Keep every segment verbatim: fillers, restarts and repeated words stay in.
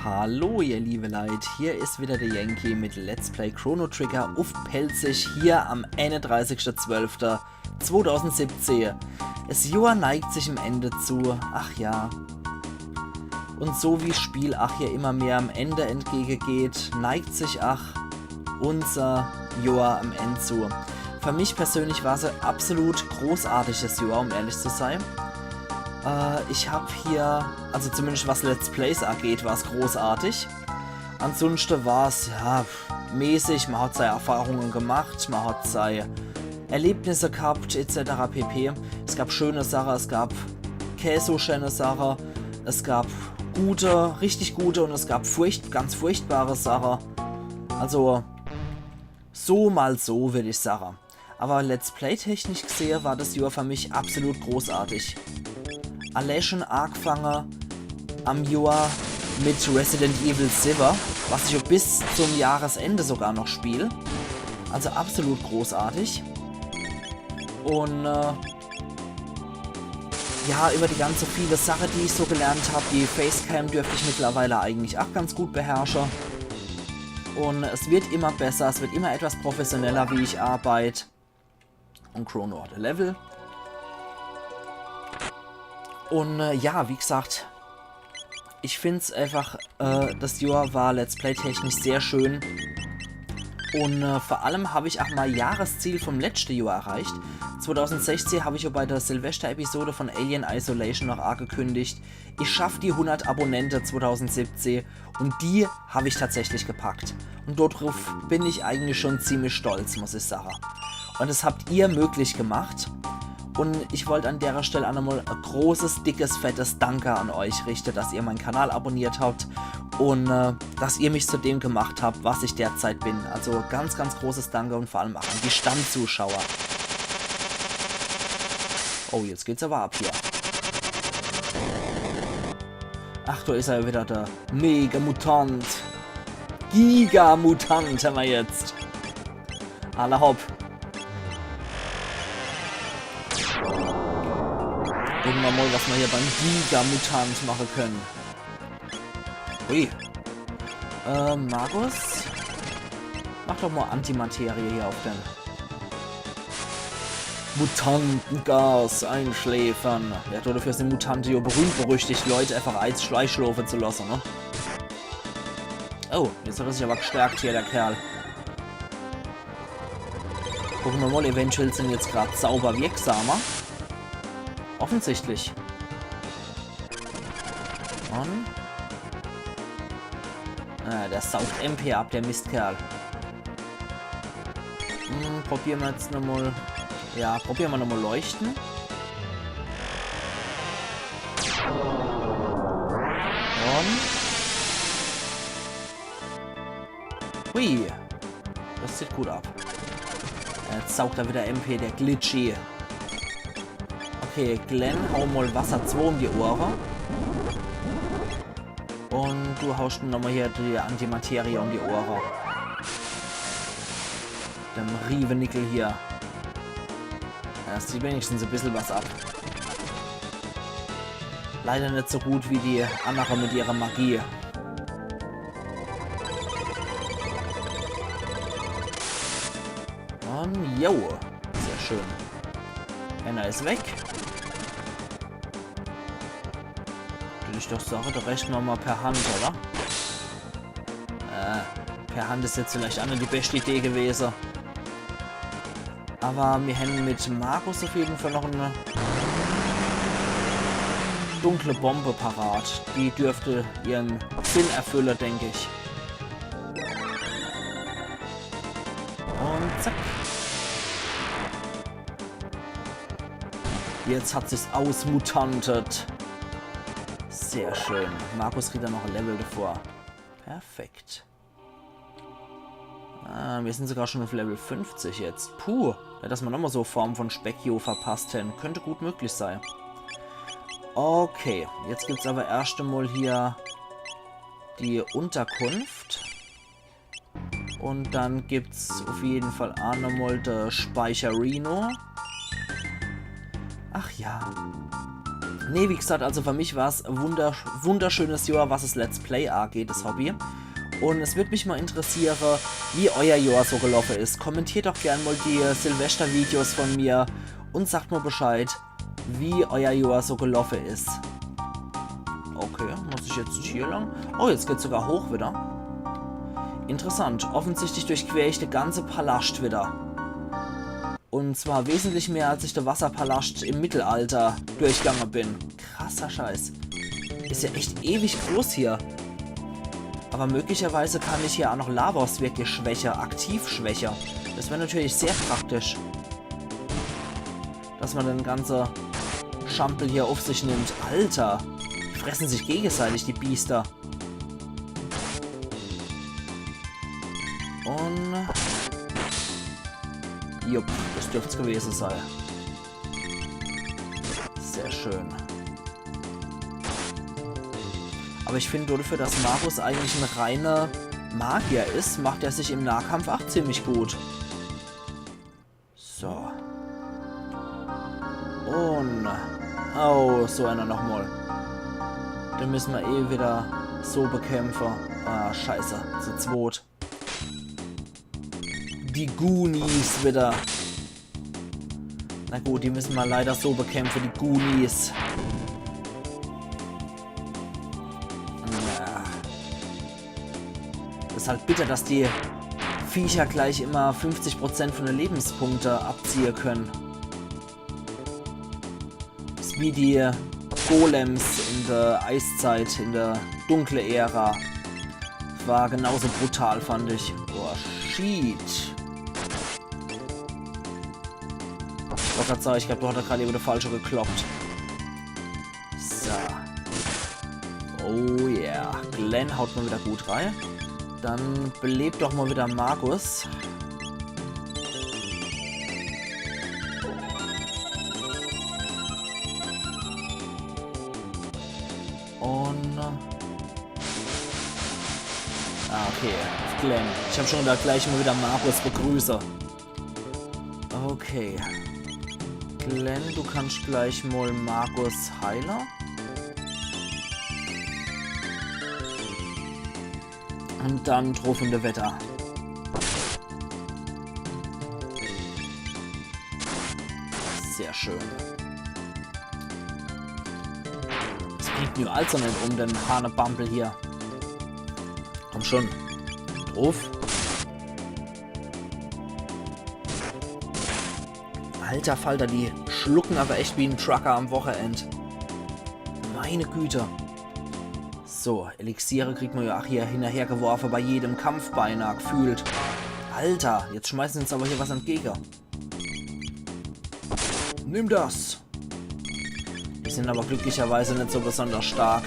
Hallo ihr liebe Leit, hier is wieder de Yankee mit Let's Play Chrono Trigger uff Pälzisch hier am einunddreißigsten zwölften zweitausendsiebzehn. Es Johr neigt sich em Ende zu, ach ja. Und so wie 's Spiel ach hier immer mehr em Ende entgegegeht, neigt sich ach unser Johr em End zu. Für mich persönlich war's e absolut großartiges Johr, um ehrlich zu sein. Äh, ich hab hier, also zumindest was Let's Plays ageht, war's großartig. Ansunschte war's, ja, mäßig. Man hat sei Erfahrungen gemacht, man hat sei Erlebnisse gehabt, et cetera pp. Es gab schöne Sache, es gab kä so schöne Sache, es gab gute, richtig gute und es gab furcht-, ganz furchtbare Sache. Also, so mal so, würd ich sage. Aber Let's Play technisch gesehe war das Johr für mich absolut großartig. Allee schon agefange am Johr mit Resident Evil sieben, was ich bis zum Jahresende sogar noch spiel. Also absolut großartig. Und äh, ja, über die ganze viele Sache, die ich so gelernt hab, die Facecam dürft ich mittlerweile eigentlich ach ganz gut beherrsche. Und es wird immer besser, es wird immer etwas professioneller, wie ich arbeite. Und Chrono hat e Level. Und äh, ja, wie gesagt, ich find's einfach, äh, das Johr war Let's Play technisch sehr schön. Und äh, vor allem hab ich ach mei Jahresziel vom letzte Johr erreicht. Zweitausendsechzehn hab ich jo bei der Silvester-Episode von Alien Isolation noch angekündigt, ich schaff die hundert Abonnente zweitausendsiebzehn und die hab ich tatsächlich gepackt. Und dort drauf bin ich eigentlich schon ziemlich stolz, muss ich sagen. Und das habt ihr möglich gemacht. Und ich wollt an derer Stelle ach nochmal e großes, dickes, fettes Danke an euch richte, dass ihr meinen Kanal abonniert habt und äh, dass ihr mich zu dem gemacht habt, was ich derzeit bin. Also ganz, ganz großes Danke und vor allem ach an die Stammzuschauer. Oh, jetzt geht's aber ab hier. Ach, da is er wieder, der Mega-Mutant. Giga-Mutant hämmer jetzt. Alla hopp. Gucke mer mal, was mer hier beim Giga-Mutant mache können. Ui. Äh, Magus? Mach doch mal Antimaterie hier auf den. Mutantengas einschläfern. Ja, dafür sind Mutante ja berühmt berüchtigt, Leute einfach eis-, eischlofe zu lassen, ne? Oh, jetzt hat er sich aber gestärkt hier, der Kerl. Gucke mer mal, eventuell sind jetzt grad Zauber wirksamer. Offensichtlich. Mann. Ah, der saugt M P ab, der Mistkerl. Hm, probiere mer jetzt nochmal. Ja, probiere mer nochmal Leuchten. Und. Hui. Das zieht gut ab. Jetzt saugt er wieder M P, der Glitchy. Okay, Glenn, hau mal Wasser zwei um die Ohre. Und du haust mir nochmal hier die Antimaterie um die Ohre. Dem Riewenickel hier. Ja, das zieht wenigstens e bissel was ab. Leider nicht so gut wie die andere mit ihrer Magie. Und jo. Sehr schön. Einer is weg. Will ich doch sage, der Rest mache mer per Hand, oder? Äh, per Hand is jetzt vielleicht ach net die beste Idee gewese. Aber mir hänn mit Magus auf jeden Fall noch e dunkle Bombe parat. Die dürfte ihren Sinn erfülle, denk ich. Und zack. Jetzt hat sich's ausmutantet. Sehr schön. Magus kriegt dann noch e Level davor. Perfekt. Ah, mir sind sogar schon auf Level fünfzig jetzt. Puh, ja, dass mer nochmal so e Form von Speckio verpasst hätten. Könnte gut möglich sein. Okay, jetzt gibt's aber erscht einmal hier die Unterkunft. Und dann gibt's auf jeden Fall ach nochmal de Speicherino. Ach ja. Nee, wie gesagt, also für mich war's e wunder-, wunderschönes Johr, was es Let's Play ageht, das Hobby. Und es würd mich mal interessiere, wie euer Johr so geloffe is. Kommentiert doch gern mal die Silvester-Videos von mir und sagt mal Bescheid, wie euer Johr so geloffe is. Okay, muss ich jetzt hier lang? Oh, jetzt geht's sogar hoch wieder. Interessant. Offensichtlich durchquer ich de ganze Palascht wieder. Und zwar wesentlich mehr, als ich de Wasserpalascht im Mittelalter durchgange bin. Krasser Scheiß. Is ja echt ewig groß hier. Aber möglicherweise kann ich hier auch noch Lavos wirklich schwäche, aktiv schwäche. Das wär natürlich sehr praktisch. Dass man den ganze Schampel hier auf sich nimmt. Alter, die fressen sich gegenseitig, die Biester. Und... Jupp, das dürft's gewesen sein. Sehr schön. Aber ich finde, dafür, dass Magus eigentlich ein reiner Magier ist, macht er sich im Nahkampf auch ziemlich gut. So. Und... Oh, so einer nochmal. Den müssen wir eh wieder so bekämpfen. Ah, scheiße. Zu zweit. Die Goonies wieder. Na gut, die müssen wir leider so bekämpfen, die Goonies. Ja. Ist halt bitter, dass die Viecher gleich immer fünfzig Prozent von den Lebenspunkten abziehen können. Is wie die Golems in der Eiszeit, in der dunkle Ära. War genauso brutal, fand ich. Boah, shit. Ich wollt grad sagen, ich glaub, du hast grad eben de Falsche gekloppt. So. Oh yeah. Glenn haut mal wieder gut rein. Dann belebt doch mal wieder Magus. Und... Ah, okay. Glenn. Ich hab schon gedacht, gleich mal wieder Magus begrüße. Okay. Glenn, du kannst gleich mal Magus heile. Und dann druff in de Wetter. Sehr schön. Es bringt mir also net um den Hanebambel hier. Komm schon. Druff. Alter Falter, die schlucken aber echt wie en Trucker am Wochenend. Meine Güte. So, Elixiere kriegt man ja auch hier hinterhergeworfen bei jedem Kampf beinahe gefühlt. Alter, jetzt schmeißen sie uns aber hier was entgegen. Nimm das. Die sind aber glücklicherweise nicht so besonders stark.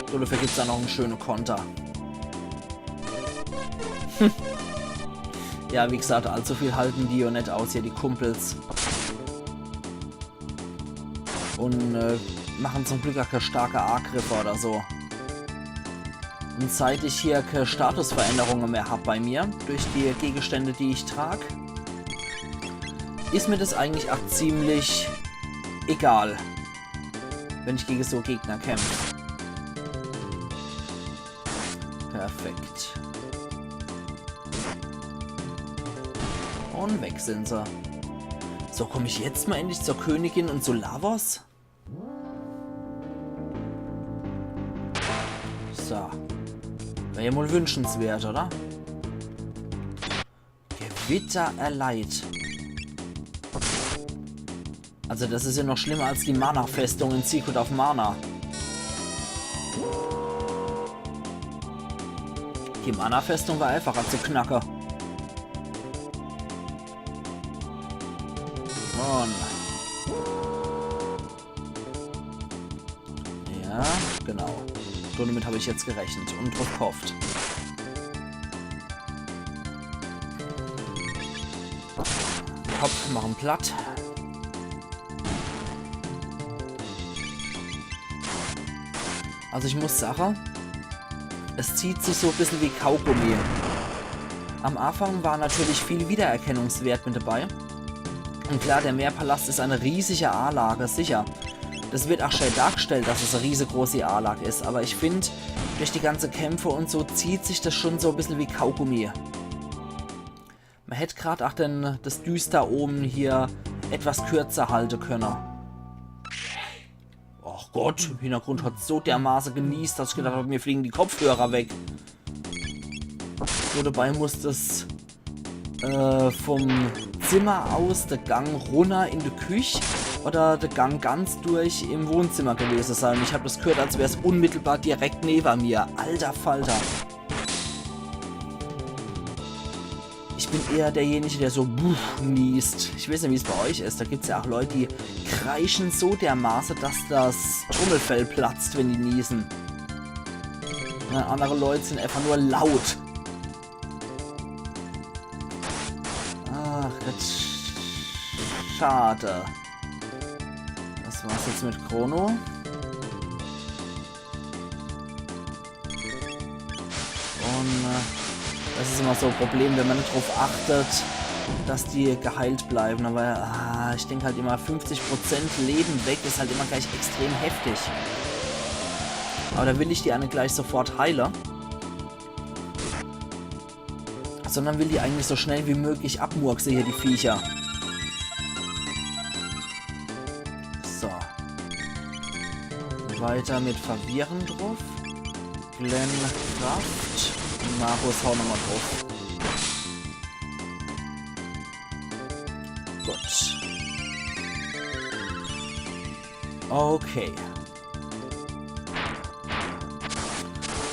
So, dafür gibt's da noch einen schönen Konter. Hm. Ja, wie gesagt, allzu viel halten die ja nicht aus hier, die Kumpels. Und äh, machen zum Glück auch keine starke Angriffe oder so. Und seit ich hier keine Statusveränderungen mehr hab bei mir, durch die Gegenstände, die ich trag, ist mir das eigentlich auch ziemlich egal, wenn ich gegen so Gegner kämpfe. Perfekt. Und weg sind sie. So, komm ich jetzt mal endlich zur Königin und zu Lavos? So. Wär ja wohl wünschenswert, oder? Gewitter erleidet. Also das ist ja noch schlimmer als die Mana-Festung in Secret of Mana. Die Mana-Festung war einfacher zu knacken. Mann. Ja, genau. So, damit hab ich jetzt gerechnet und drauf gehofft. Hopp, machen platt. Also ich muss sagen, es zieht sich so ein bisschen wie Kaugummi. Am Anfang war natürlich viel Wiedererkennungswert mit dabei. Und klar, der Meerpalast is e riesige Anlag, sicher. Das wird auch schön dargestellt, dass es e riesegroße Anlag is, aber ich find, durch die ganze Kämpfe und so zieht sich das schon so e bissel wie Kaugummi. Man hätt grad auch den, das Düster oben hier etwas kürzer halte könne. Ach Gott, im Hintergrund hat so dermaße geniest, dass ich gedacht hab, mir fliegen die Kopfhörer weg. So, dabei muss das äh, vom Zimmer aus de Gang runner in de Küch oder de Gang ganz durch im Wohnzimmer gewese sein. Ich hab das gehört, als wär's unmittelbar direkt newer mir. Alter Falter. Ich bin eher derjenige, der so buff niest. Ich weiß nicht, wie's bei euch is. Da gibt's ja auch Leute, die kreischen so dermaße, dass das Trommelfell platzt, wenn die niesen. Ja, andere Leute sind einfach nur laut. Ach Gott. Schade. Das war's jetzt mit Chrono. Und äh, das is immer so e Problem, wenn man net drauf achtet, dass die geheilt bleiben. Aber ah, ich denk halt immer, fünfzig Prozent Leben weg is halt immer gleich extrem heftig. Aber da will ich die eine gleich sofort heile. Sondern will die eigentlich so schnell wie möglich abmurkse hier, die Viecher. So. Weiter mit Verwirren drauf. Glenn Kraft. Markus, hau nochmal drauf. Gut. Okay.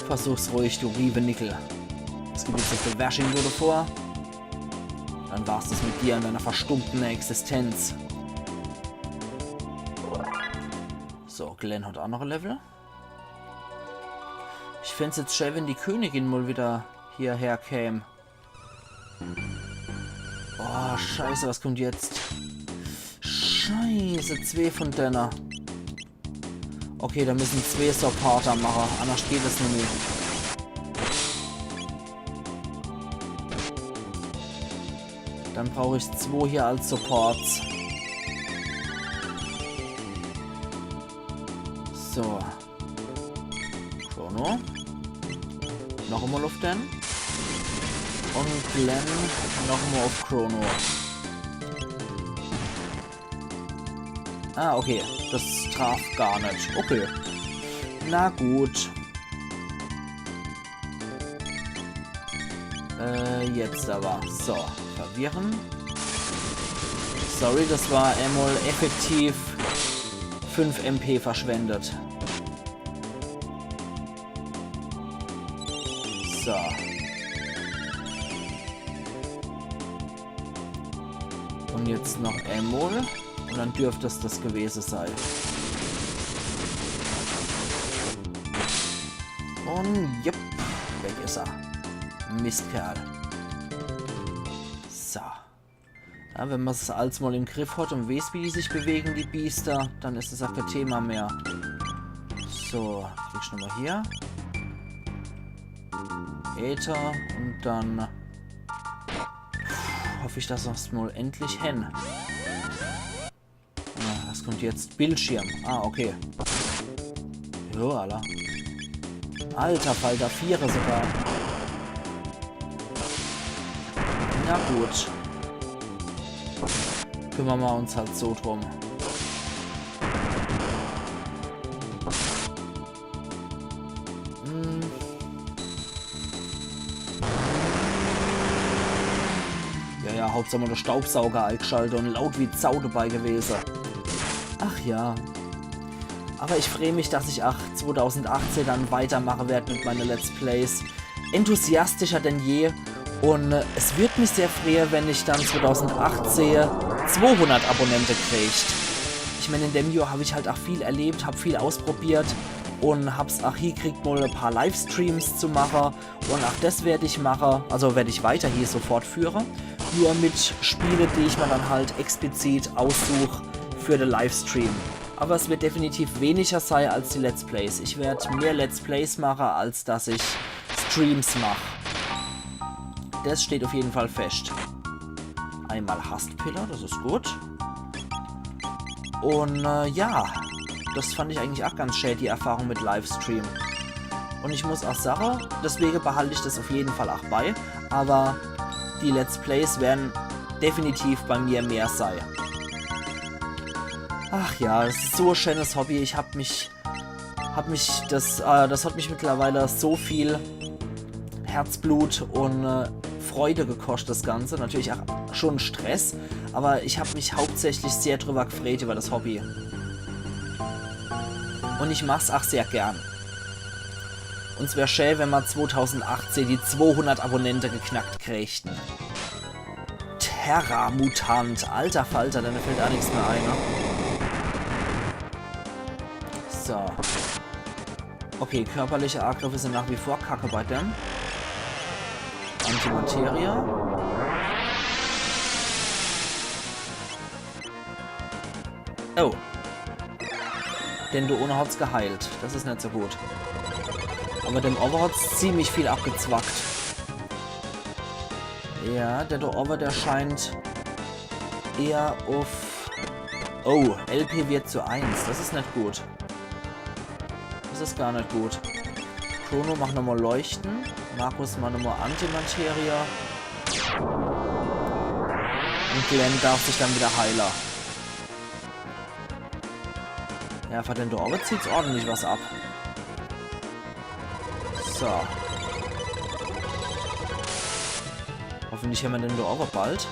Versuch's ruhig, du Riewenickel. Es gibt jetzt noch de Washing Go davor. Dann war's das mit dir und deiner verstunkene Existenz. So, Glenn hat auch noch e Level. Ich fänd's jetzt schön, wenn die Königin mal wieder hierher käm. Oh, scheiße, was kommt jetzt? Scheiße, zwee von denne. Okay, da müssen zwee Supporter mache, anders geht es nimmi. Dann brauch ich zwo hier als Supports. So. Chrono. Noch einmal auf den. Und Glenn noch einmal auf Chrono. Ah, okay. Das traf gar net. Okay. Na gut. Äh, jetzt aber. So, verwirren. Sorry, das war einmal effektiv fünf M P verschwendet. So. Und jetzt noch einmal. Und dann dürft es das gewese sei. Und jupp, weg is er. Mistkerl. So. Ja, wenn man's als mal im Griff hat und weiß, wie die sich bewegen, die Biester, dann is es auch kein Thema mehr. So, kriegst du nochmal hier. Äther und dann hoff ich, dass wir's mal endlich hen. Ah, was kommt jetzt? Bildschirm. Ah, okay. Jo, alla. Alter Falter, Vierer sogar. Na gut. Kümmern wir uns halt so drum. Hm. Ja, ja, Hauptsache mal de Staubsauger eigschaltet und laut wie Sau dabei gewese. Ach ja. Aber ich freu mich, dass ich auch zweitausendachtzehn dann weitermache werd mit meine Let's Plays. Enthusiastischer denn je. Und äh, es würd mich sehr freue, wenn ich dann zweitausendachtzehn zweihundert Abonnente kriegt. Ich mein, in dem Jahr hab ich halt auch viel erlebt, hab viel ausprobiert und hab's auch hiekriegt, mal e paar Livestreams zu mache. Und auch das werd ich mache, also werd ich weiter hier so fortführe. Nur mit Spiele, die ich mir dann halt explizit aussuch für de Livestream. Aber es wird definitiv weniger sei als die Let's Plays. Ich werd mehr Let's Plays mache, als dass ich Streams mach. Das steht auf jeden Fall fest. Ah Einmal Hastpille, das is gut. Un äh, ja, das fand ich eigentlich ach ganz schää, die Erfahrung mit Livestream. Un ich muss ach sage, deswege behalt ich das auf jeden Fall ach bei. Aber die Let's Plays werden definitiv bei mir mehr sei. Ach ja, es is so e schääes Hobby. Ich hab mich, hab mich, das, äh, das hat mich mittlerweile so viel Herzblut un äh, Freude gekoscht, das Ganze. Natürlich ach schon Stress, aber ich hab mich hauptsächlich sehr drüber gefreut über das Hobby. Un ich mach's ach sehr gern. Un es wär schää, wenn ma zweitausendachtzehn die zweihundert Abonnente geknackt kriegten. Terra-Mutant. Alter Falter, dann fällt ach nix mehr ein, ne? So. Okay, körperliche Angriffe sind nach wie vor kacke bei dem. Antimateria. Oh. Den do unne hat's geheilt. Das is net so gut. Aber dem Owwe hat's ziemlich viel abgezwackt. Ja, der do owwe, der scheint eher auf... Oh, L P wird zu eins. Das is net gut. Das is gar net gut. Chrono, mach nochmal Leuchten. Markus, mach nochmal Antimateria. Un Glenn darf sich dann wieder heile. Ja, für den do owwe zieht's ordentlich was ab. So. Hoffentlich hämmer den do owwe bald.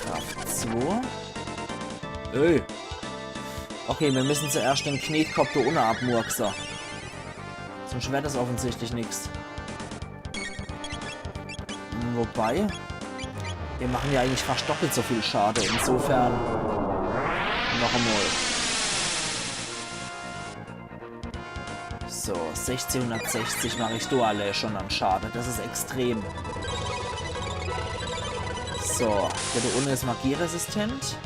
Kraft zwei. Ey. Okay, mir müssen zuerscht den Knetkopp do unne abmurkse. Sonst werd das offensichtlich nix. Hm, wobei, wir machen ja eigentlich fast doppelt so viel Schade. Insofern noch einmal. So, sechzehnhundertsechzig mach ich do alle schon an Schade. Das is extrem. So, der do unne is magieresistent.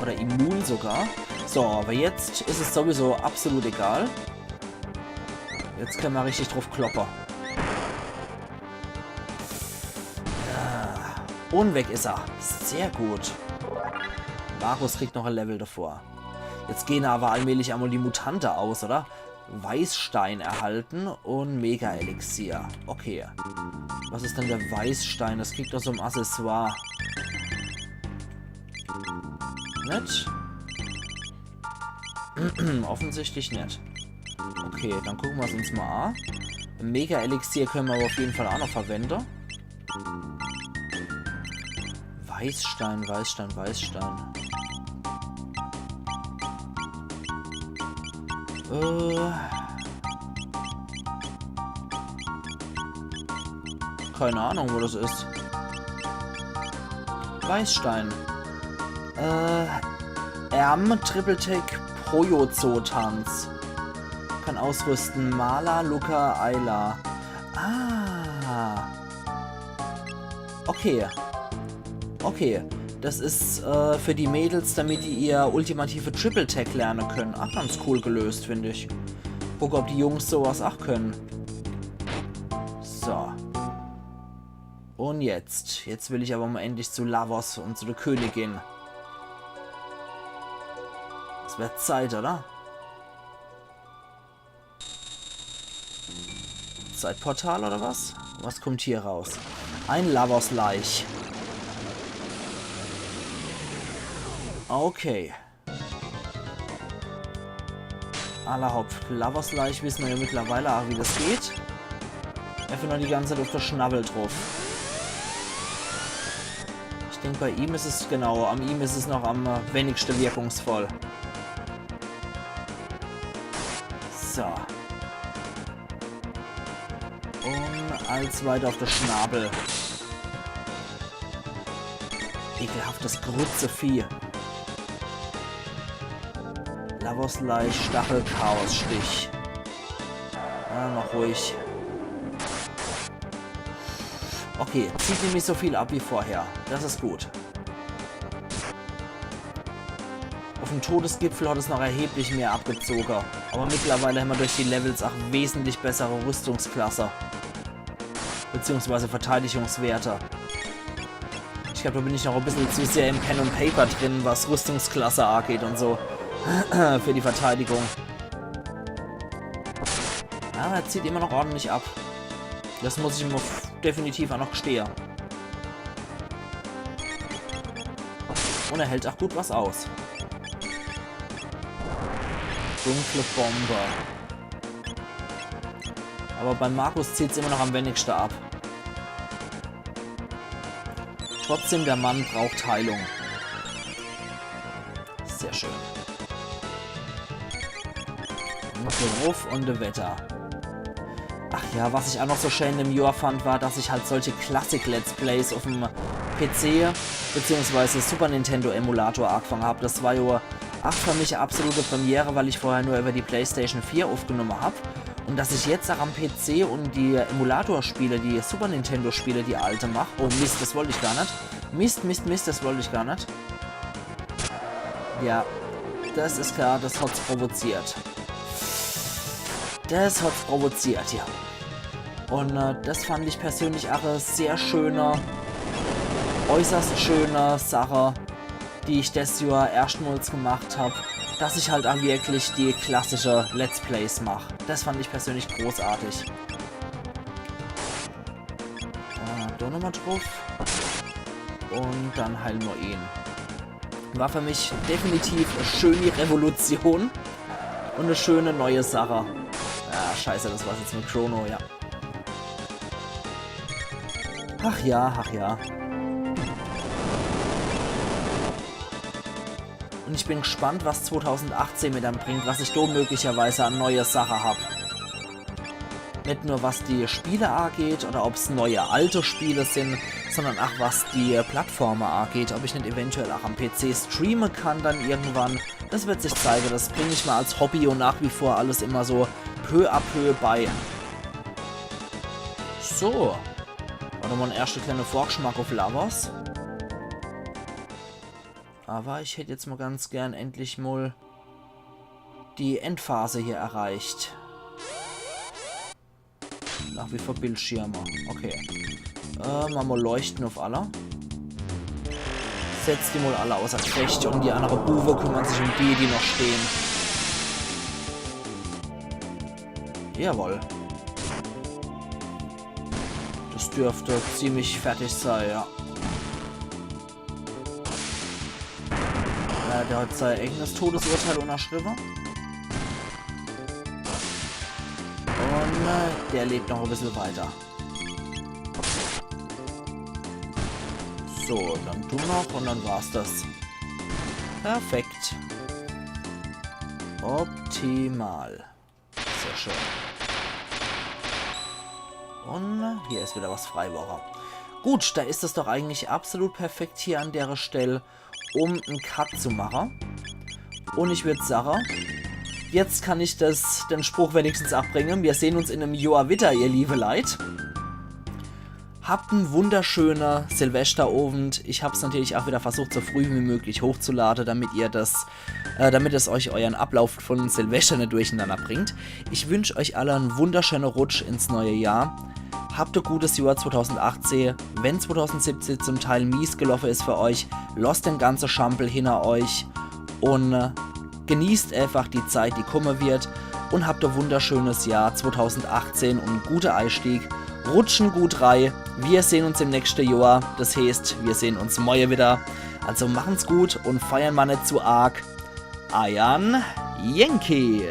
Oder immun sogar. So, aber jetzt is es sowieso absolut egal. Jetzt könne mer richtig drauf kloppe. Ja. Un weg is er. Sehr gut. Markus kriegt noch e Level davor. Jetzt gehen aber allmählich einmal die Mutante aus, oder? Weißstein erhalten un Mega-Elixier. Okay. Was is denn der Weißstein? Das kriegt doch so e Accessoire. Net? Offensichtlich net. Okay, dann gucke mer's uns mal an. Mega-Elixier könne mer aber auf jeden Fall auch noch verwende. Weißstein, Weißstein, Weißstein. Äh. Keine Ahnung, wo das is. Weißstein. Äh, Erm, Triple Take, Poyo Zoo Tanz. Kann ausrüsten Marla, Lucca, Ayla. Ah. Okay. Okay. Das is äh, für die Mädels, damit die ihr ultimative Triple Take lerne könne. Ach, ganz cool gelöst, find ich. Gucke, ob die Jungs sowas ach könne. So. Un jetzt. Jetzt will ich aber mal endlich zu Lavos un zu der Königin. Es wird Zeit, oder? Zeitportal oder was? Was kommt hier raus? Ein Lavos-Leich. Okay. Alla hopp. Lavos-Leich wissen wir ja mittlerweile auch, wie das geht. Einfach nur die ganze Zeit auf der Schnabel drauf. Ich denk, bei ihm is es, genau, an ihm is es noch am äh, wenigsten wirkungsvoll. So. Un als weiter auf der Schnabel. Ekelhaftes Grützevieh. Lavos-Leich, Stachel, Chaos-Stich. Ja, noch ruhig. Okay, zieht nämlich so viel ab wie vorher. Das is gut. Auf dem Todesgipfel hat es noch erheblich mehr abgezogen. Aber mittlerweile hämmer durch die Levels auch wesentlich bessere Rüstungsklasse. Beziehungsweise Verteidigungswerte. glaub, da bin ich noch e bissel zu sehr im Pen and Paper drin, was Rüstungsklasse angeht und so. Für die Verteidigung. Ja, er zieht immer noch ordentlich ab. Das muss ich ihm auf-, definitiv auch noch gestehe. Und er hält auch gut was aus. Dunkle Bombe. Aber beim Markus zieht's immer noch am wenigsten ab. Trotzdem, der Mann braucht Heilung. Sehr schön. Und so ruff und weiter. Ach ja, was ich auch noch so schön im Johr fand, war, dass ich halt solche Classic-Let's Plays auf dem P C beziehungsweise Super Nintendo Emulator angefangen hab. Das war ja auch für mich eine absolute Premiere, weil ich vorher nur über die PlayStation vier aufgenommen hab. Und dass ich jetzt auch am P C und die Emulator-Spiele, die Super Nintendo-Spiele, die alte mach. Oh Mist, das wollte ich gar nicht. Mist, Mist, Mist, das wollte ich gar nicht. Ja, das ist klar, das hat's provoziert. Das hat's provoziert, ja. Und äh, das fand ich persönlich auch eine sehr schöne, äußerst schöne Sache, die ich das Johr erstmals gemacht hab, dass ich halt auch wirklich die klassische Let's Plays mach. Das fand ich persönlich großartig. Äh, da nochmal drauf. Und dann heilen wir ihn. War für mich definitiv eine schöne Revolution und eine schöne neue Sache. Ah, scheiße, das war's jetzt mit Chrono, ja. Ach ja, ach ja. Und ich bin gespannt, was zweitausendachtzehn mir dann bringt, was ich da möglicherweise an neue Sache hab. Nicht nur was die Spiele angeht oder ob's neue alte Spiele sind, sondern auch was die Plattformen angeht, ob ich nicht eventuell auch am P C streamen kann dann irgendwann. Das wird sich zeigen, das bring ich mir als Hobby und nach wie vor alles immer so peu à peu bei. So. War nochmal ein erster kleiner Vorgeschmack auf Lavos. Aber ich hätte jetzt mal ganz gern endlich mal die Endphase hier erreicht. Nach wie vor Bildschirme. Okay. Äh, mach mal Leuchten auf alle. Setz die mal alle außer Gefecht und die anderen Buwe kümmern sich um die, die noch stehen. Jawohl. Das dürfte ziemlich fertig sein, ja. Äh, der hat sein eigenes Todesurteil unterschrieben. Und äh, der lebt noch ein bisschen weiter. So, dann du noch und dann war's das. Perfekt. Optimal. Sehr schön. Und hier ist wieder was frei worre. Gut, da ist es doch eigentlich absolut perfekt hier an der Stelle, um einen Cut zu machen. Und ich würd sagen, jetzt kann ich das, den Spruch wenigstens abbringen. Wir sehen uns in einem Johr wieder, ihr liebe Leit. Habt einen wunderschönen Silvesterabend. Ich hab's natürlich auch wieder versucht, so früh wie möglich hochzuladen, damit ihr das, äh, damit es euch euren Ablauf von Silvester nicht durcheinander bringt. Ich wünsch euch alle einen wunderschönen Rutsch ins neue Jahr. Habt ein gutes Johr zweitausendachtzehn. Wenn zweitausendsiebzehn zum Teil mies gelaufen ist für euch, lasst den ganzen Schampel hinter euch und äh, genießt einfach die Zeit, die kommen wird, und habt ein wunderschönes Jahr zweitausendachtzehn und einen guten Einstieg. Rutschen gut rein. Wir sehen uns im nächsten Jahr. Das heißt, wir sehen uns morgen wieder. Also machen's gut und feiern wir nicht zu arg. Eier Yankee.